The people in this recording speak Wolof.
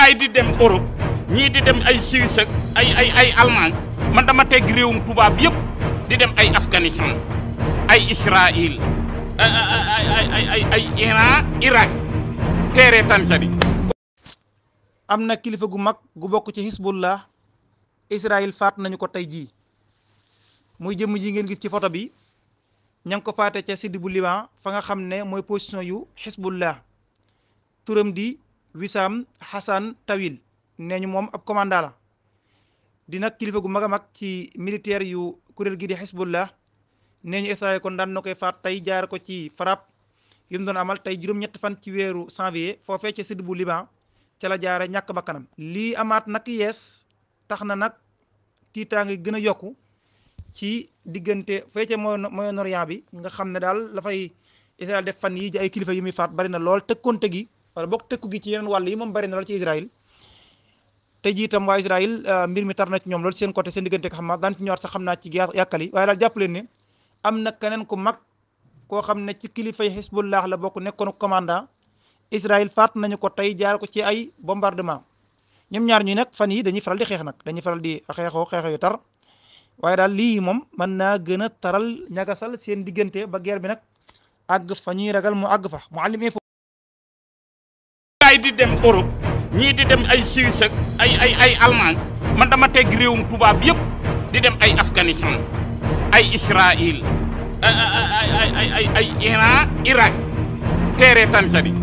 gaay di dem Europe ñii di dem ay Suisse ak ay Allemagne man dama teg réewum tubaab yëpp di dem ay Afghanistan ay Israël ay Iran Irak teere Tanzanie. am na kilifa gu mag gu bokk ci Hizbullah Israël faat nañu ko tey jii muy jëmm ji ngeen gis ci photo bi ña ngi ko faate ca sud bu Liban fa nga xam ne mooy position yu Hizbullah turam di Wissam Hassan Tawil nee ñu moom ab commandant la di nag kilifa gu mag a mag ci militaire yu kuréel gi di Hizbullah nee ñu Israël kon daan na koy faat tey jaar ko ci frappe yu mu doon amal tey juróom-ñetti fan ci weeru janvier foofee ca sud bu Liban ca la jaare ñàkk bakkanam lii amaat nag yees tax na nag tiitaange gën a yokku ci diggante fee ca Moyen-Orient bi nga xam ne daal la fay Israël def fan yi ji ay kilifa yu muy faat bari na lool tëkkonte gi wala boog tëkku gi ci yeneen wàll yi moom bari na lool ci Israël te ji itam waa Israël mbir mi tar na ci ñoom loolu seen côté seen diggante ak Hamas daan ci ñëwaat sax xam naa ci yàkkal yi waaye daal jàpp leen ne am na keneen ku mag koo xam ne ci kilifay Hizbullah la bokk nekkoon commandant Israël faat nañu ko tey jaar ko ci ay bombardement ñoom ñaar ñuy nag fan yi dañuy faral di xeex nag dañuy faral di xeexoo yu tar waaye daal lii moom mën naa gën a taral ñagasal seen diggante ba guerre bi nag àgg fa ñuy ragal mu àgg fa Mouhalim Info. gaay di dem Europe ñii di dem ay Suisse ak ay Allemagne man dama teg réewum tubaab yëpp di dem ay Afghanistan ay Israël ay Iran Irak teere Tanzanie